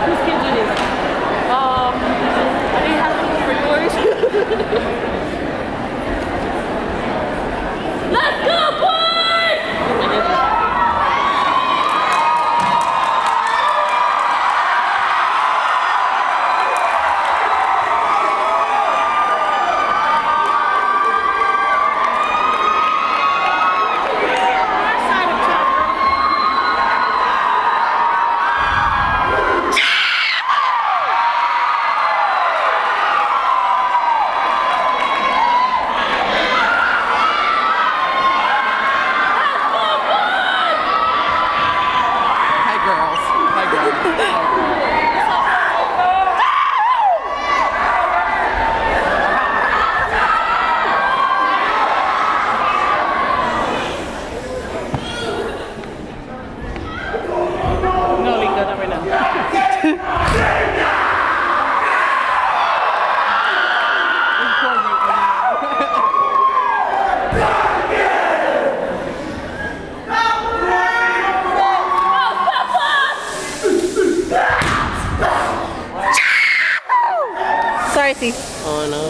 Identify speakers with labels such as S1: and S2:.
S1: Whose kids are these? I didn't have food for yours. Let's go, boys! Side of town, girl.
S2: Hi, girls. Hi, girls.
S1: No, Lika, not right now. Sorry, Steve.
S3: Oh no.